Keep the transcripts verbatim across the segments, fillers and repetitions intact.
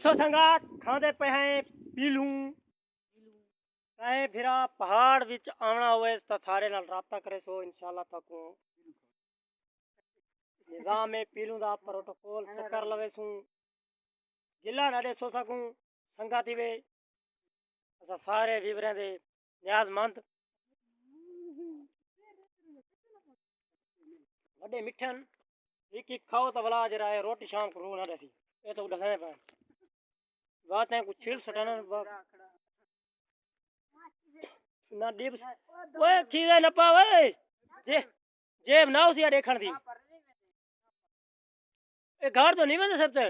سو سنگت، کھاندے پئے ہیں پیلوں۔ کہیں بھرا پہاڑ وچ آوݨا ہوئے تاں سارے نال رابطہ کریسو، انشاءاللہ تہاکوں نظام پیلوں دا پروٹوکول چکر لویسوں۔ گلہ نہ ݙیسو ساکوں، سنگت ہیوے، اساں سارے ویوریں دے نیاز مند۔ وݙے مٹھن، ہک ہک کھاؤ تاں ولا جیڑھا ہے روٹی شام کوں روح نہ ݙسی۔ اے تاں ݙسائیں پئے۔ باتیں کوں چھل سٹن۔ نہ ݙیپ۔ اوئے کھیرے نہ پا اوئے۔ جے جیب نہ اسی ݙیکھݨ دی۔ اے گھر تو نہیں ویندے سب تے۔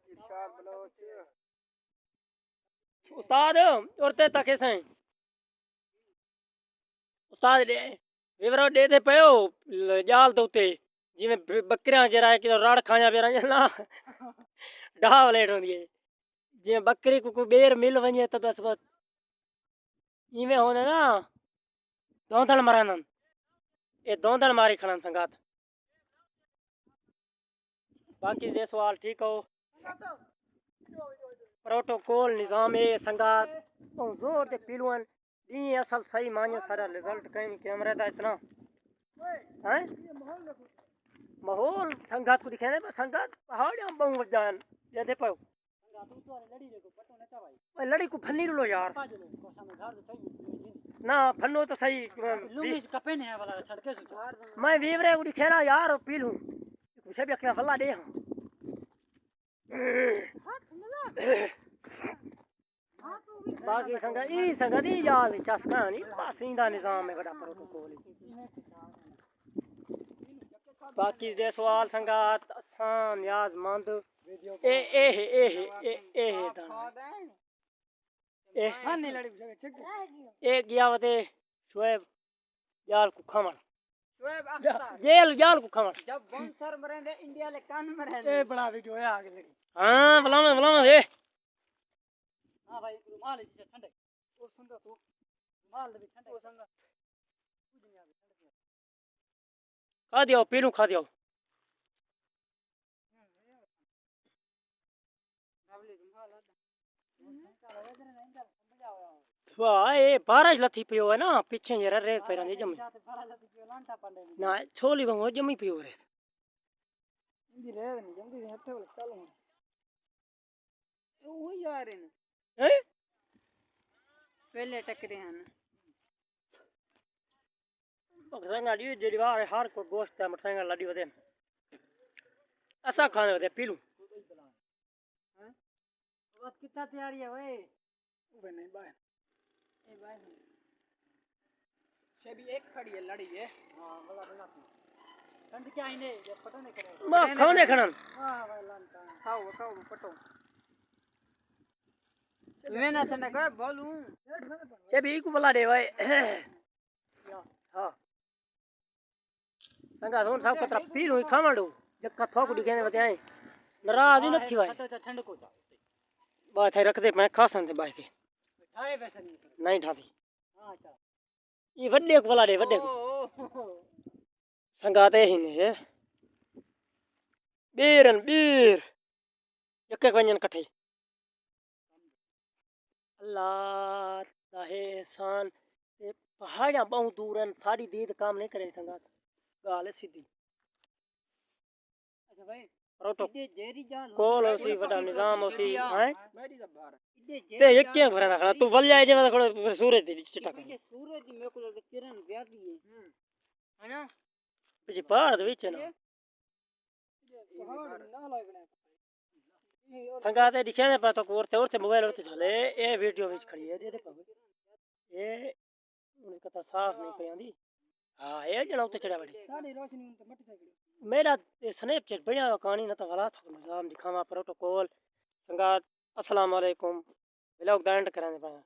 ارشاد بلوچ۔ استاد، اور تے تکے سائیں۔ استاد ݙے، ویورا ݙے تے پئے ہو، ل-، ڄال دے اتے، جیویں ب-، ٻکریاں جیڑھا ہے کہ رڑ کھایا پیا رہندے نا، ڈھاو لیٹ ہوندی ہے۔ جیویں ٻکری کوں کوئی ٻیر مل ونڄے تاں بس، بس ایویں ہوندے نا، دوندل مرندن۔ اے دوندل ماری کھڑن سنگت۔ باقی دے سوال ٹھیک ہو؟ پروٹوکول نظام اے سنگت، ٻہوں زور تے پیلوں ہن۔ ݙینہہ اصل صحیح معنی سارا رزلٹ کہیں کیمرے دا اتنا۔ ہیں؟ ماحول سنگت کوں ݙکھیندے پئے، سنگت پہاڑیاں ٻہوں وڄݨ ݙیندے پئے۔ اوئے لڑی کوں بھنی رلو یار۔ نہ، بھنو تاں صحیح۔ میں ویورے کوں ݙکھینا یار، پیلوں۔ کچھ بھی اکھیاں ولا ݙے ہاں۔ باقی سنگت، ای سنگت، ای یار دی چس کہانی، بس ایندا نظام ہے وݙا پروٹوکول۔ باقی دے سوال سنگت، اساں نیاز مند۔ اے، اے، اے، اے، اے، اے، دانا۔ اے، اے ڳیا وتے شعیب ڄال کوں کھاوݨ۔ شعیب اختر۔ جیل ڄال کوں کھاوݨ۔ جب بونسر مریندے، انڈیا لے کن مریندے۔ اے بڑا ویڈیو ہے، آ کے لڳی۔ ہاں، بلاواں، بلاواں، اے۔ ہاں بھائی، رومال ہے جسے ٹھنڈے۔ او سنگا تو۔ رومال دے ٹھنڈے۔ او سنگا۔ کجھ نہیں آ ٹھنڈے۔ کھا دیو، پیلوں کھا دیو۔ واہ، اے بارش لتھی پئی ہوئے نا، پچھے جرا ریت پئی رہندی جمی۔ نہ، چھولی وانگوں جمی پئی ہوئے ریت۔ اوہی یار ہن۔ ہیں؟ پہلے ٹکرے ہن۔ موٹرسائیکل لاݙی جیڑھی واہ ہر کوئی گوشت تے موٹرسائیکل لاݙی ودے۔ اساں کھاندے ودے پیلوں۔ ہاں؟ بس کتنا تیاری ہے اوئے؟ اوئے نہیں بھائی۔ اے بھائی۔ شے بھی ایک کھڑی ہے، لڑی ہے۔ ہاں، بلا، بلا۔ ٹھنڈ کیا ہی نہیں، یہ پتہ نہیں کرے۔ ماں کھاؤ نہیں کھڑن۔ ہاں، بھائی، لان کا۔ کھاؤ، کھاؤ، پٹو۔ میں نہ ٹھنڈا کر بولوں۔ شے بھی کو بلا دے بھائی۔ ہاں۔ سنگا سون سب کترا پیلوں کھاوݨ ݙو، جکا تھوک ݙکھیندے وتے آئیں۔ ناراض ہی نہ تھی وائے۔ بات ہے رکھ دے، میں کھاسن تے باہے کے۔ نہیں ڈھاتی۔ یہ وڈے کو بلا دے، وڈے کو۔ سنگا تے ہی نہیں ہے۔ بیرن، بیر۔ یکے ونڄن کٹھے۔ اللہ دا ہے احسان، تے پہاڑیاں ٻہوں دور ہن، ساݙی دید کام نہیں کرے سنگت۔ ڳالھ ہے سدھی۔ اچھا بھائی، پروٹو ایڈے جیری جال کول ہوسی، وݙا نظام ہوسی، ہیں؟ ایڈے جیری تے جال یکے گھراں دا کھڑا، تو ول جائے جے میں کھڑا سورج دے وچ چٹا کر۔ سورج دی میرے کول کرن زیادہ ہے۔ ہے نا؟ پچھے پہاڑ دے وچ ہے نا۔ سنگاتے ݙکھیندے پئے تاں کور تے اور تے موبائل تے جھلے، اے ویڈیو وچ کھڑی ہے، ݙیہدے پئے۔ اے ان کتا صاف نہیں پئی آندی۔ ہاں، اے جݨا اتے چڑھا وڑی۔ میرا اے سنیپ چیٹ بݨیا ہویا کہانی نہ تاں ولا تھا نظام دکھاواں پروٹوکول۔ سنگات، السلام علیکم۔ ولاگ دا اینڈ کراندے پئے۔